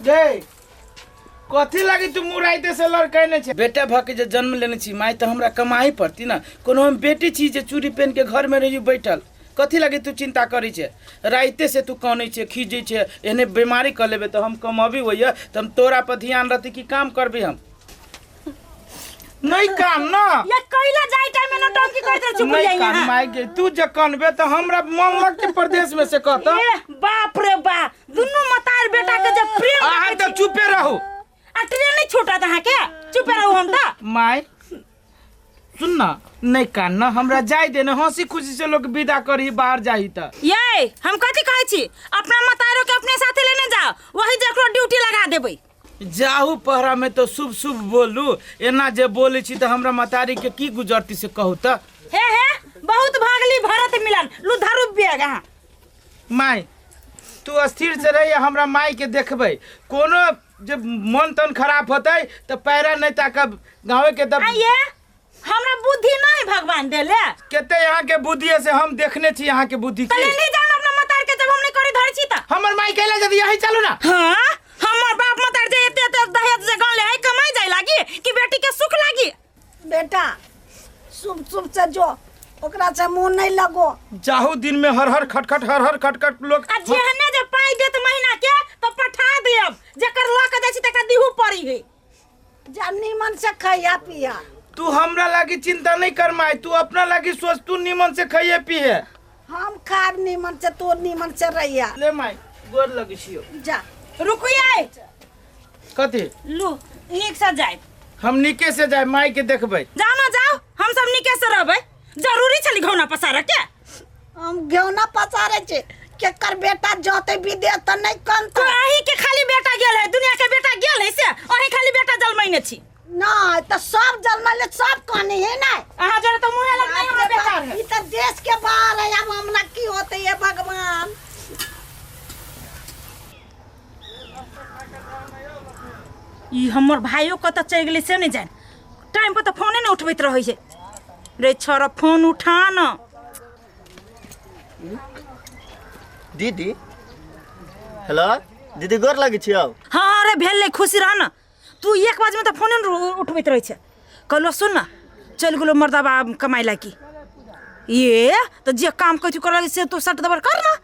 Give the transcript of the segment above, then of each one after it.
गे कथी लागी तू मुराइते से लड़कैने छै? बेटा भऽ के जे जन्म लेने छी माय, तऽ हमरा कमाही पड़ती ने। कोनो हम बेटी छी जे चूड़ी पहिन के घर में रही बैठल? कथी लागी तू चिंता करै छै? राइते से तू कानै छै, खीजै छै, एहने बीमारी कऽ लेबै तऽ हम कमबी होइए तऽ हम तोरा पर ध्यान रहतै कि काम करबै हम? नहीं कान ना। ये कैला जाय टाइम में नौटंकी करैत रह चुप नहीं जाई कान यहाँ। माय गे, तू जे कनबे तऽ हमरा मन लगतै प्रदेश में से कहता। ए बाप रे बा, दुनू मतार बेटा के जे प्रेम अहाँ देखै तऽ छी। चुपे रहू। आ ट्रेन नहीं छूटत अहाँ के, चुपे रहू हम तऽ। माय सुन ना, नहीं कान ना, हमरा जाय दे ना, हंसी खुशी से लोग विदा करी बाहर जाही त। ये हम कथी कहै छी, अपना मतारो के अपने साथे लेने जाओ, वही जकरो ड्यूटी लगा देबै। जाहू पहरा में तो शुभ शुभ बोलू, एना जे बोलै छी तऽ हमरा मतारी के की गुजरती से कहू तऽ। हे हे बहुत भागली भरत मिलन लू धरू बैग अहाँ। माय तू स्थिर से रही, हमरा माय के देखबै कोनो जे मन तन खराब होतै तऽ पैरा नहीं ताकब गाँवे के तब। आइए हमरा बुद्धि नहीं भगवान देले। कते यहाँ के बुद्धि है से हम देखने छी यहाँ के बुद्धि तले के। नहीं जान अपना मतार के जब हम नहीं करी धर छी त। हमर माई कहले जदी यही चलू ना। हां हमर बाप मतार जे एते एते दहेज जे गन ले है कमाई जाय लागी कि बेटी के सुख लागी। बेटा शुभ शुभ से जो ओकरा से मुंह नहीं लगो। जाहू दिन में हर हर खटखट हर हर खटखट लोग। आ जेहने जे पाई देत महीना के तो पठा देब, जेकर ल के जाय छी तकरा दिहू पड़ी है। जा नीमन से खैया पिया। तू हमरा लागी चिंता नहीं कर माई, तू अपना लागी सोच, तू नीमन से खैये पिए। हम खाब नीमन से, तू नीमन से रहिया। ले माई गोर लगी छियो। जा। रुकिए। कथी? लू नीक से जाए। हम नीके से जाए, माई के देखबै। जाओ ना जाओ, हम सब नीके से रहबै। जरूरी छली घौना पसारे के? हम घौना पसारे छी, केकर बेटा जते विदेश त नहीं कनतै। अही के खाली बेटा गेल है, दुनिया के बेटा गेल है से अही खाली बेटा जलमैने छी। नहीं त सब जलमैले सब कहनी है ना। अहाँ जरे त मुहे लग नहीं हमरा बेटा है। ई त देश के बाहर है, अब हमरा की होते है भगवान। ई हमर भाइयो कतऽ चलि गेलै से नहि जानि, टाइम पर तऽ फोने नहि उठबैत रहै छै। रे छोरा फोन उठा न। दीदी हेलो दीदी गोर लगै छियौ। हाँ रे भेल नहि, खुशी रह न। तू एक बाजमे तऽ फोने नहि उठबैत रहै छै। कहलो सुन न, चलि गेलो मर्दबा कमाइ लागी, ये तऽ जे काम कहै छी करऽ से तू सट दबर कर न।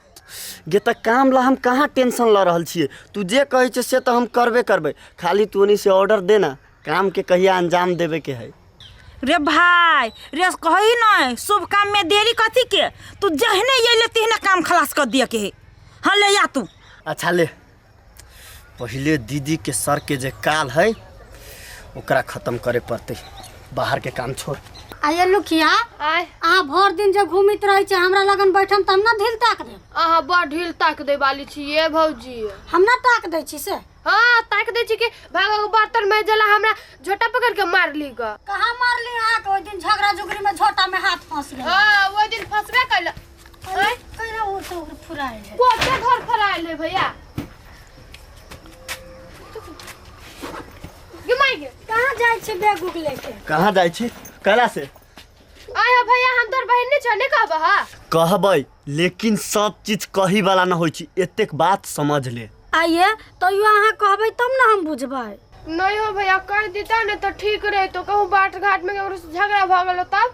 गे तऽ काम ला हम कहाँ टेंशन लऽ रहल छियै, तू जे कहै छै से तऽ हम करबे करबै, खाली तू ओनी से ऑर्डर दे ना, काम के कहिया अंजाम देवे के है। रे भाई रे कही नहीं, शुभ काम में देरी कथी के, तू जहने अयले तेहने काम खलास कर दिया के है। हाँ ले आ तू। अच्छा ले, पहले दीदी के सर के जे काल है ओकरा खत्म करे पड़तै, बाहर के काम छोड़। आये लुखिया, आय। अहाँ भर दिन जे घूमित रहै छै, हमरा लगन बैठम त हम ना ढील ताक देब। अहाँ बड़ ढील ताक दै वाली छी ये भौजी। हम ना ताक दै छी से? हाँ ताक दै छी कि भागो के बर्तन में जला हमरा झोटा पकड़ के मार ली ग। कहाँ मारली अहाँ के? ओहि दिन झगड़ा झुगड़ी में झोटा में हाथ फंस गेल। हाँ ओहि दिन फंसबे कैल। आय? कहिया ओ तो फुरायल है। कोते घर फरायल है भैया। गे माय गे। कहाँ जाइ छी बैग उग लेके? कहाँ जाइ छी? कैला से? आय हो भैया हम तोर बहिन नहीं छौ, नहीं कहबह हा? कहबै लेकिन सब चीज कही वाला न होइ छी, एतेक बात समझ ले। आइए तैयो अहाँ कहबै तब ने हम बुझबै। नहीं हो भैया कह देता ने तो ठीक रहे, तो कहूँ बाट घाट में केकरो से झगड़ा भऽ गेलो तब?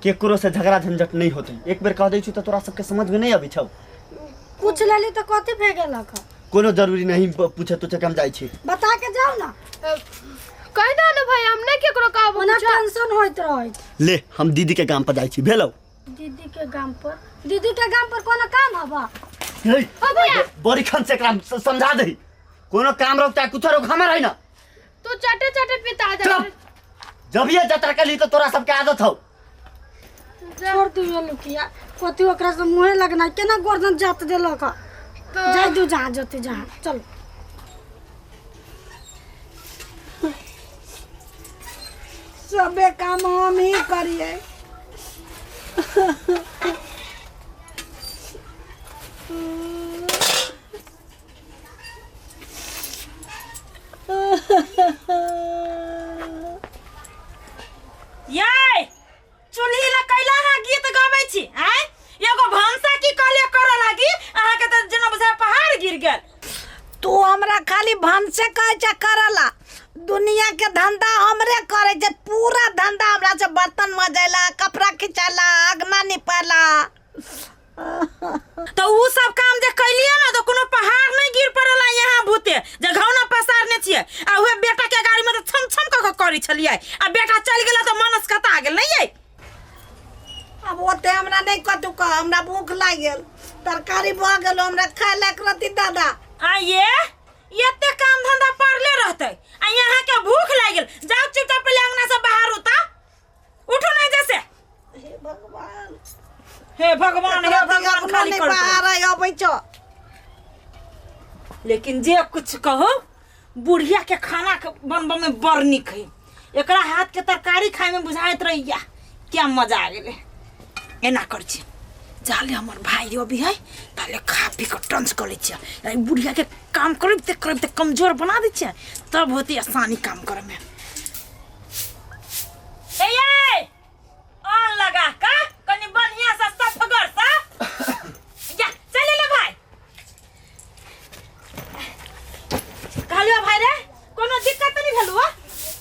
केकरो से झगड़ा झंझट नहीं होतै, एक बेर कह दै छी तऽ तोरा सबके समझ में नहीं अबै छौ। पूछ लेली तऽ कथी भए गेलक? कोनो जरूरी नहीं पूछे तुछे के हम जाइ छी। बता के जाओ ना। कह दो ना भैया हम नहीं केकरो कहबो ओना कुछो। टेंशन होइत रहै। ले हम दीदी के गाम पर जाइ छी, भेलौ? दीदी के गाम पर? दीदी के गाम पर कोनो काम हबा? हे, हो भैया। बड़ी खन से एकरा समझा दही, कोनो काम रोक चाहे कुछो रोक हमर है ना। तू चटे चटे पिता जा। चुप। जब ये जतरा के ली तो तोरा सबके आदत हौ। छोड़ दियो लुकिया, कथी ओकरा से मुँहे लगना केना गर्दन जात देलक। तो जाय दू जहाँ जते जहाँ चल। सबे काम हम ही करिए। ये चूल्ही लग कैला अहाँ गीत गबै छी? आँय एगो भनसा की कहलियै करऽ लागी, अहाँके तऽ जेना बुझाय पहाड़ गिर गेल। तू हमरा खाली भनसा वाला। तो उ सब काम जे कैलिए ना तो कोनो पहाड़ नहीं गिर पड़ल है यहाँ भूते जे घौना पसारने छियै आ उहे बेटा के गाड़ी में तो छम छम कऽ के करै छलियै आ बेटा चलि गेला तऽ मनस कता गेल नहीं यै। आब ओते हमरा नहि कतू कह, हमरा भूख लागि गेल, तरकारी भऽ गेल, हमरा खाय लायक रहती दादा। आ ये एते काम धंधा पड़ले रहते आ यहाँ के भूख लागि गेल, जाओ चुपचाप पहले अंगना से बाहर उता, उठू नहीं जैसे। हे भगवान, हे भगवान, हे भगवान, खाली नहि कर बाहर अबै छौ। लेकिन जे कुछ कहो बुढ़िया के खाना बनबऽ में बड़ नीक है, एकरा हाथ के तरकारी खाए में बुझाइत रहिया क्या मजा आ गेलै। एना कर छी जाले हमर भाई अभी है ताले खा पी के टंच कर लै छियै, एहि बुढ़िया के काम करबते करबते कमजोर बना दै छियै तब होतै आसानी काम करे में। ए ये ऑन लगा का कनी बढ़िया से सफगर से या चले ले भाई। कहलियो भाई रे कोनो दिक्कत नहीं भेलु?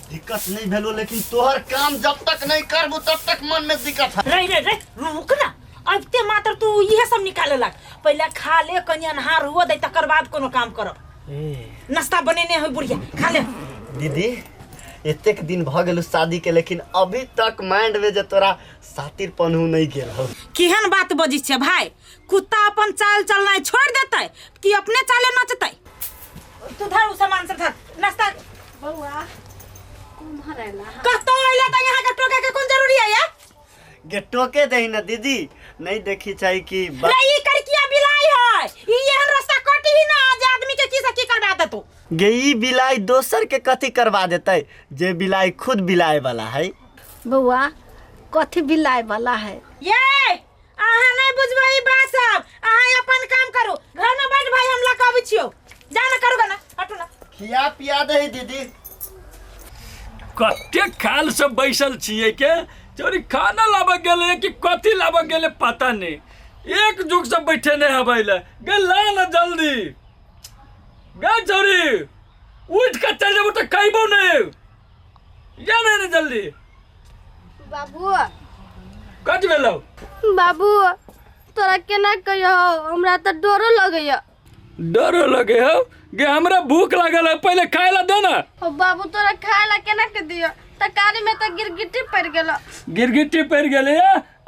दिक्कत नहीं भेलो, लेकिन तोहर काम जब तक नहीं करबू तब तक मन में दिक्कत है। रे रे रे रुक ना, अबते मात्र तू इहे सब निकाले लग, पहले खा ले कनी अन्हार हुआ दे तकर बाद कोनो काम करब। नाश्ता बनेने है बुढ़िया, खा ले। दीदी एतेक दिन भ गेल शादी के, लेकिन अभी तक माइंड में जे तोरा सातिर पनहु नहीं गेल हो। केहन बात बजै छै भाई, कुत्ता अपन चाल चलनाइ छोड़ देतै कि अपने चाले नचतै? तू धर उ सामान सब धर नाश्ता। बौआ कुम्हर अयला? कतौ अयला त यहाँ के टोके के कोन जरूरी है या? गे टोके दही ना दीदी, नहीं देखी चाही कि रे ई करकिया बिलाई है, ई एहन रास्ता कटी ही ना जे आदमी के की से की करवा देतो। गे ई बिलाई दोसर के कथी करवा देतै, जे बिलाई खुद बिलाए वाला है। बौआ कथी बिलाए वाला है? ये अहाँ नहीं बुझबै ई बात सब, अहाँ अपन काम करू, घर में बैठ भाई हम लऽ के अबै छियौ, जा ना करू ना, हटू ना। खिया पिया दही दीदी। कते काल से बैसल छियै के चोरी खाना लाबऽ गेलै कि कथी लाबऽ गेलै पता नहीं, एक जुग से बैठे नहीं हबै ले गे, ला ना जल्दी गे चोरी, उठ के चल जेबो तऽ कहबो नहीं, जा नहीं ना जल्दी। बाबू कथी भेलौ? बाबू तोरा केना कहियो, हमरा तऽ डरो लगैया। डरो लगे हो गे? हमरा भूख लागल है, पहले खाए ला दे ना। ओ बाबू तोरा खाए ला केना के दियो, तरकारी में तऽ गिरगिटी पड़ि गेल। गिरगिटी पड़ि गेलै?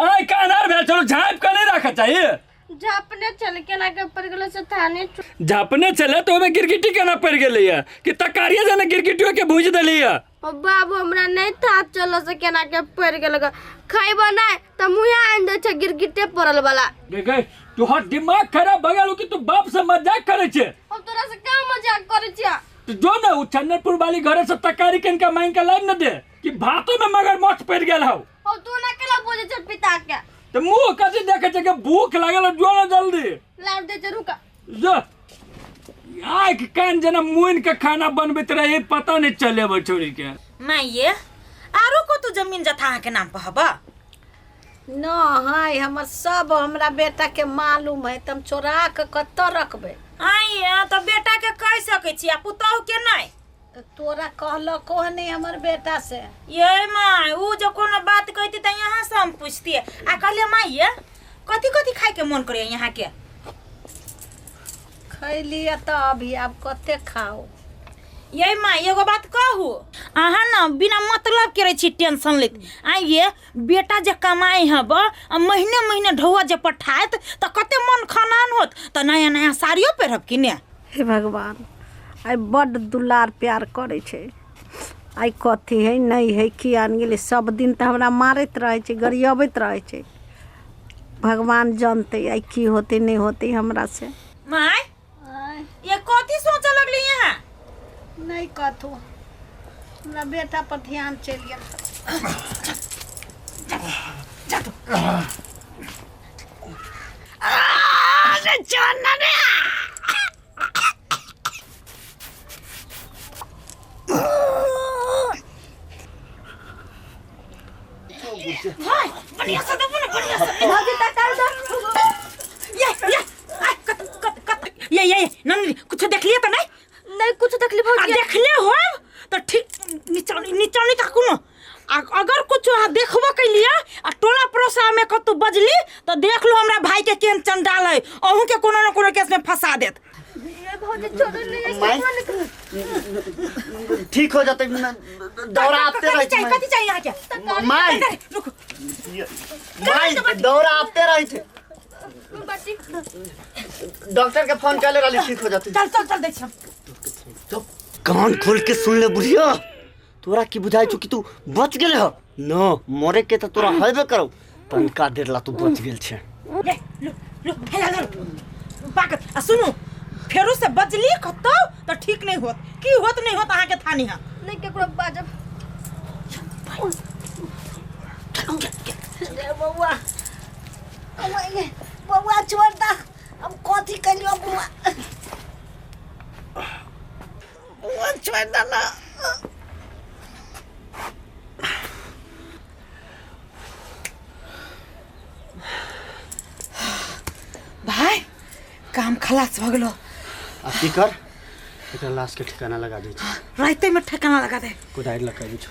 आइ कानार भेल चलो, झाँपि के नहीं राखऽ चाहिए। झापने चल केना के पड़ि गेल से थाने झापने चले तो ओहिमे गिरगिटी केना पड़ि गेलैया कि तरकारिये जेना गिरगिटियो के भूजि देलियै? ओ बाबू हमरा नहीं था चलो से केना के पड़ि गेल, खैबो नहीं तऽ मुँहे आनि दै छै गिरगिटे पड़ल वाला। गे गे तोहर दिमाग खराब भऽ गेल कि तू बाप से मजाक करै छै? हम तोरा से का मजाक करै छियै? तो जो ना उ चंदनपुर वाली घरे से तरकारी किन के मांग के लाइब न दे कि भातो में मगरमच्छ पड़ि गेल हौ। ओ तू ना केला बोले छै पिता के? तो मुंह कथी देखे छै के भूख लागल, जो ना जल्दी लाब दे छै, रुका जो। आँखि कान जेना मुनि के खाना बनबैत रहे, पता नहीं चले छोरी के। माइये आरो को तू जमीन जथा अहाँ के नाम पर हबा? न है हमर सब हमरा बेटा के मालूम है, त हम चोरा के कतऽ रखबै? आइये तऽ बेटा के कहि सकै छी आ पुतहु के नहीं? तऽ तोरा कहलको है नहीं हमर बेटा से। ये माय उ जो कोनो बात कहती तऽ यहाँ से हम पूछतिए। आ कहलिए माइये कथी कथी खाए के मन करे यहाँ के? खैलिए तऽ अभी आब कते खाओ। ये माँ एगो बात कहू, अहाँ न बिना मतलब के रहै छी टेंशन लैत। आइये बेटा जे कमाइ हब आ महीने महीने ढौआ जे पठायत तऽ कते मन खनान होत, तऽ नया नया साड़ियो पहिरब कि ने? हे भगवान आइ बड्ड दुलार प्यार करै छै, आइ कथी है नहीं है की आनि गेलै, सब दिन तऽ हमरा मारैत रहै छै, गरियबैत रहै छै, भगवान जानतै आइ की होतै नहीं होतै हमरा से। माय ये कथी सोचऽ लगली यहाँ? नहीं कथू, हमरा बेटा पर ध्यान चलि गेल। जा तू। भाई बढ़िया से देबो ना, बढ़िया से। भौजी तकाल दो। ये ये आ कत कत कत ये ये नंदिनी कुछ देख लिया तो नहीं? नहीं कुछ देख ली आ भौजी। देखले हो तो ठीक, नीचा नीचा नहीं ताकू न। आ अगर कुछ अहाँ देखबो कैलिए आ टोला पड़ोसा में कतौ बजली तऽ देख लू हमरा भाई के केहन चंडाल है, अहूँ के कोनो न कोनो केस में फंसा देत। ए भौजी छोड़ो नहीं। माई। ठीक हो जाते, दौरा आते कथी रहे। चाहिए, कथी चाहिए अहाँके? माई। रुक। माई, दौरा आते रहे थे। डॉक्टर के फोन कर ले रही, ठीक हो जाते। चल चल चल, दै छी हम। चुप, कान खोल के सुन ले बुढ़िया, तोरा की बुझाई छौ कि तू बच गेले ह न? मरे के त तोरा हेबे करो, तनका देर ला तू बच गेल छे। ले लो लो, हे लो पाकत। आ सुनू, फेरो से बजली कतौ तऽ ठीक नहीं होत। की होत नहीं होत अहाँके थानी है। नहीं केकरो बाजब रे बौआ, बौआ छोड़ दा। अब कथी कलियो बौआ? बौआ छोड़ दा ना। भाई, काम खलास भऽ गेलो। आ की कर, एकरा लाश के ठिकाना लगा दै छी। राइते में ठिकाना लगा दे। कुदारि लगा दै छौ।